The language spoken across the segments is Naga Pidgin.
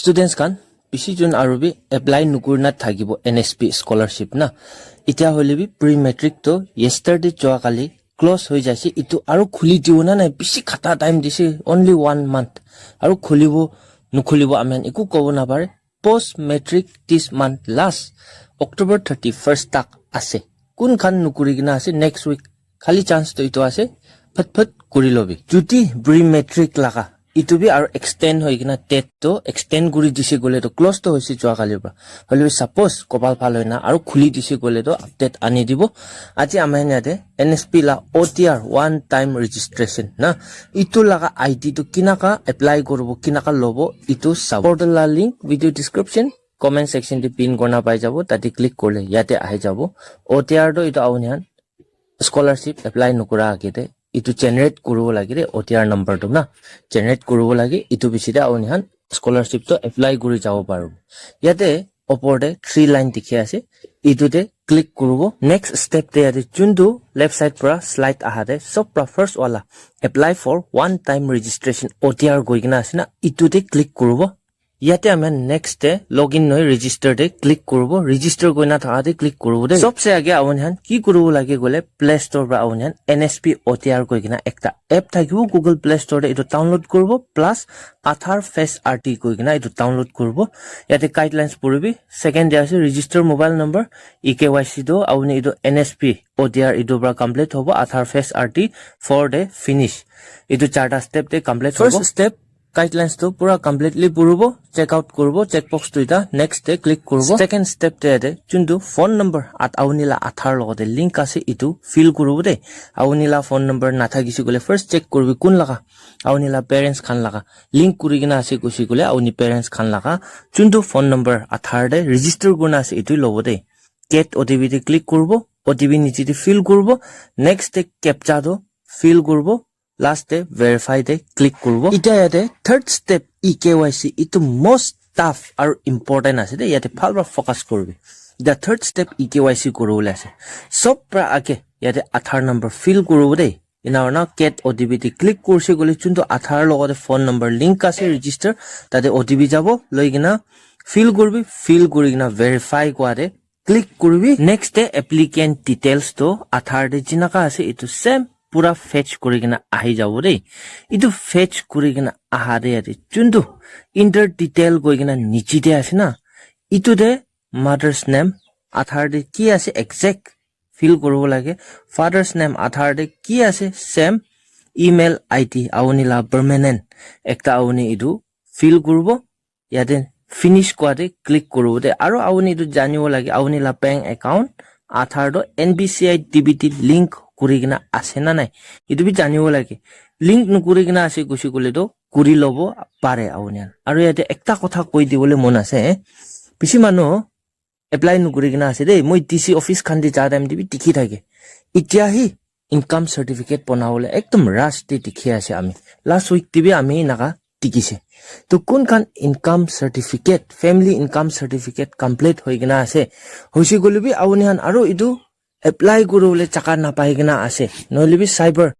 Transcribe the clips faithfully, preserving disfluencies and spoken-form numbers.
Students khan bishi jun aru bi apply nukurina thakibo N S P scholarship na. Itya hoile bi pre matric to yesterday jua kali close hoi jaise, itu aru khuli dibo na nai, bishi khata time dise, only one month. Aru khulibo nukhulibo ami khan eku kobo napare. Post matric this month last, October thirty-first tak ase. Kun khan nukuri kena ase next week, khali chance to itu ase, phat phat kuri lobi. Juti pre matric laga itu bi aru extend hoi kena TET to extend kuri dise koile to close to hoise jua kali pra. Hoile bi suppose kopal bhal hoina aru khuli dise koile to update ani dibo. Aji ami khan yate N S P la O T R, one time registration na, itu laga I D to kinaka apply koribo, kinaka lobo, itu sabo. Portal la link video description, comment section te pin kurina pai jabo, tate click korile yate ahi jabo. O T R to itu auni khan scholarship apply nukura age te itu generate kuribo lage de, O T R number tu na generate kuribo lage, itu bishi de auni khan scholarship to apply kuri jabo paribo. Yate opor te three line dikhi ase, itu te click kuribo. Next step te yate juntu left side pra slide aha te sob pra first wala apply for one time registration O T R koi kena ase na, itu te click kuribo. Yate ami next te login noi register te click kuribo, register koina thaka te click kuribo de. Sobse age auni khan ki kuribo lage koile Play Store pra auni khan N S P O T R koi kena ekta app thakibo, Google Play Store te itu download kuribo, plus Aadhaar Face R T koi kena itu download kuribo. Yate guidelines puribi, second te ase register mobile number, E K Y C to auni itu N S P O T R itu pra complete hobo, Aadhaar Face R T four te finish. Itu charta step te complete hobo. First step guidelines to pura completely puribo, check out kuribo, check box duita, next te click kuribo. Second step te yate juntu phone number at auni la Aadhaar logote link ase itu fill kuribo de. Auni la phone number nathakise koile first check kuribi kun laga, auni la parents khan laga link kuri kena ase koise koile auni parents khan laga juntu phone number Aadhaar te register kurina ase itu lobo de. Get O T P te click kuribo, O T P niche te fill kuribo, next te captcha to fill kuribo, last te verify te click kuribo. Itya yate third step E K Y C, itu most tough aru important ase de, yate bhal pra focus kuribi. The third step E K Y C kuribole ase. Sob pra age yate Aadhaar number fill kuribo de. Ena hoina get O T P te click kurise koile juntu Aadhaar logote phone number link ase register, tate O T P jabo, loi kena fill kuribi, fill kuri kena verify kua te click kuribi. Next te applicant details to Aadhaar te jinaka ase itu same pura fetch kuri kena ahi jabo de. Itu fetch kuri kena aha de yate juntu enter detail koi kena niche te ase na, itu te mother's name, Aadhaar te ki ase exact fill kuribo lage. Father's name Aadhaar te ki ase same, email I D auni la permanent ekta auni itu fill kuribo. Yate finish kua te click kuribo de. Aru auni itu janibo lage auni la bank account Aadhaar to N P C I D B T link kuri kena ase na nai, itu bi janibo lage. Link nukuri kena ase koise koile to kuri lobo pare auni khan. Aru yate ekta kotha koi dibole mon ase, bishi manu apply nukuri kena ase de. Moi D C office khan te ja time te bi dikhi thake. Itya hi income certificate banabole ekdom rush te dikhi ase ami. Last week te bi ami enaka dikhise. To kun khan income certificate, family income certificate complete hoi kena ase, hoise koile bi auni khan aru itu apply kuribole jaka napai kena ase. Nohoile bi cyber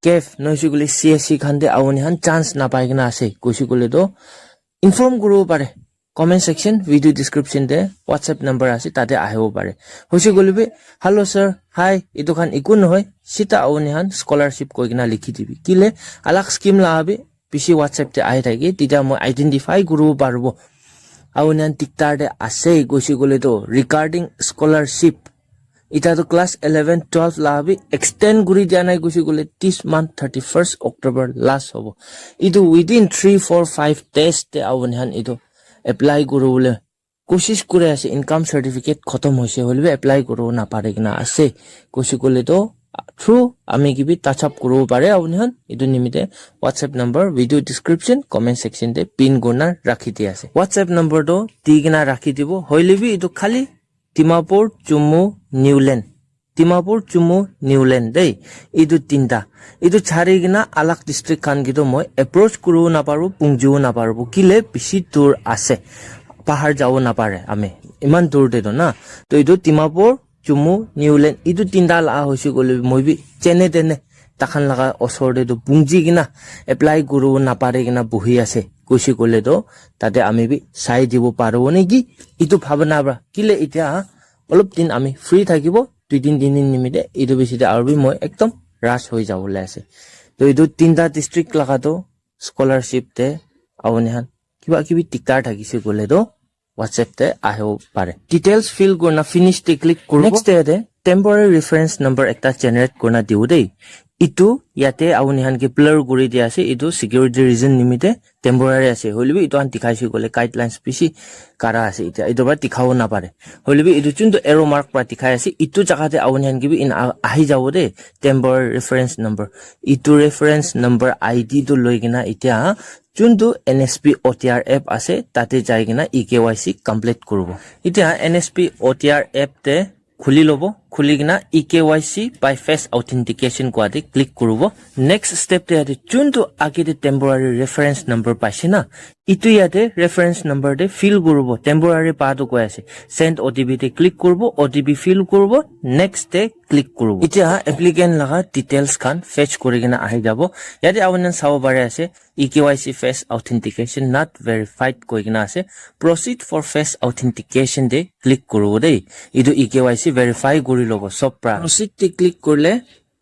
cafe, nohoise koile C S C khan te auni khan chance napai kena ase. Koise koile to inform kuribo pare. Comment section, video description te WhatsApp number ase, tate ahibo pare. Hoise koile bi, "Hello sir, hi, itu khan eku nohoi, sita auni khan scholarship koi kena likhi dibi." Kile, alag scheme la bi bishi WhatsApp te ahi thake, titya moi identify kuribo paribo auni khan diktar te ase koise koile to. Regarding scholarship, ita to class eleven, twelve la bi extend kuri dia nai koise koile this month thirty-first October last hobo. Itu within three, four, five days te auni khan itu apply kuribole koshish kuri ase. Income certificate khotom hoise hoile bi apply kuribo napare kena ase. Koise koile to through ami ke bi touch up kuribo pare auni khan. Itu nimite WhatsApp number video description, comment section te pin kurina rakhi di ase. WhatsApp number to di kena rakhi dibo. Hoile bi itu khali Dimapur, Chumu, Niuland. Dimapur, Chumu, Niuland dei. Itu tinta. Itu chari kena alag district khan ke to moi approach kuribo naparo, pungjibo naparo. Kile bishi dur ase. Bahar jabo napare ami. Iman dur te to na. To itu Dimapur, Chumu, Niuland. Itu tinta la hoise koile moi bi jene tene takhan laga osor te to pungji kena apply kuribo napare kena buhi ase. kushi kole to tate ami bi sai dibo paribo neki, itu bhabana pra. Kile itya olop din ami free thakibo, dui din, tin din nimite, itu bishi te aru bi moi ekdom rush hoi jabo le ase. To itu tinta district laga to scholarship te auni khan kiba kibi diktar thakise kole to WhatsApp te ahibo pare. Details fill kurna finish te click kuribo. Next te yate temporary reference number ekta generate kurna dibo dei. Itu yate auni khan ke blur kuri dia ase, itu security reason nimite temporary ase. Hoilebi itu khan dikhaise kole guidelines bishi kara ase, itya itu pra dikhabo napare. Hoilebi itu juntu arrow mark pra dikhai ase, itu jaga te auni khan ke bi in a-, ahi jabo de, temporary reference number. Itu reference number I D tu loi kena itya juntu N S P O T R app ase, tate jai kena E K Y C complete kuribo. Itya N S P O T R app te khuli lobo, khuli kena E K Y C by face authentication kua te click kuribo. Next step te yate juntu age te temporary reference number paise na, itu yate reference number te fill kuribo, temporary pa tu koi ase. Send O T P te click kuribo, O T P fill kuribo, next te click kuribo. Itya applicant laga details khan fetch kuri kena ahi jabo. Yate auni khan sabo pare ase, E K Y C face authentication not verified koi kena ase. Proceed for face authentication te click kuribo dei. Itu E K Y C verify kuri lobo sob pra. Proceed te click kurile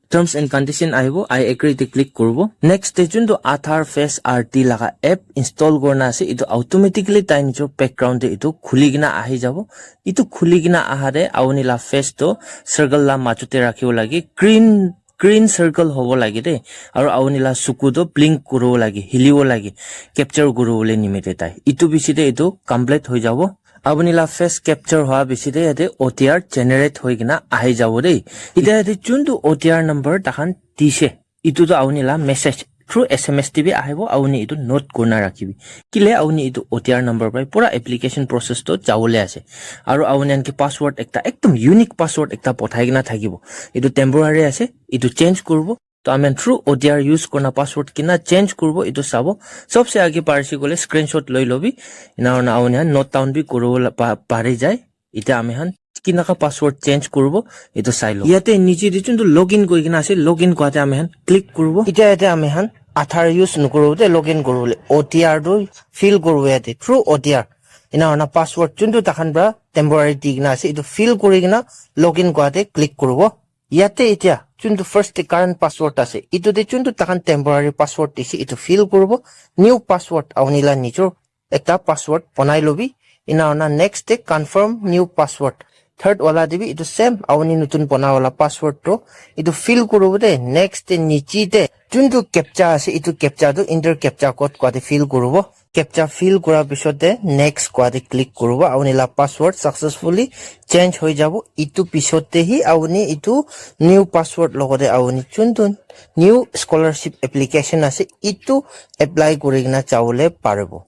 terms and condition ahibo, I agree te click kuribo. Next te juntu Aadhaar Face R T laga app install kurna ase, itu automatically tai nijor background te itu khuli kena ahi jabo. Itu khuli kena aha te auni la face to circle la majo te rakhibo lage. Green, green circle hobo lage de. Aru auni la suku to blink kuribo lage, hilibo lage, capture kuribole nimite tai. Itu bishi te itu complete hoi jabo. Auni la face capture hoa bishi te yate O T R generate hoi kena ahi jabo de. Itya yate juntu O T R number takhan dise, itu to auni la message through S M S te bi ahibo, auni itu note kurna rakhibi. Kile auni itu O T R number pai pura application process to jabole ase. Aru auni khan ke password ekta, ekdom unique password ekta pothai kena thakibo. Itu temporary ase, itu change kuribo. To ami khan through O T R use kurna password kina change kuribo, itu sabo. Sobse age parisi kole screenshot loi lobi. Ena hoina auni khan note down bi kuribo la pa-, pari jai. Itya ami khan kinaka password change kuribo, itu sai lo. Yate niche te juntu login koi kena ase, login kua te ami khan click kuribo. Itya yate ami khan Aadhaar use nukuribo te login kuribole. O T R tu fill kuribo yate through O T R. Ena hoina password juntu takhan pra temporary di kena ase, itu fill kuri kena login kua te click kuribo. Yate itya juntu first te current password ase, itu te juntu takhan temporary password dise, itu fill kuribo. New password auni la nijor ekta password bonai lobi. Ena hoina next te confirm new password. Third wala te bi itu same auni nutun bona wala password to itu fill kuribo de. Next te niche te juntu captcha ase, itu captcha tu enter captcha code kua te fill kuribo. Captcha fill kura pisot te next kua te click kuribo. Auni la password successfully change hoi jabo. Itu pisot te hi auni itu new password logote auni juntu new scholarship application ase, itu apply kuri kena jabole paribo.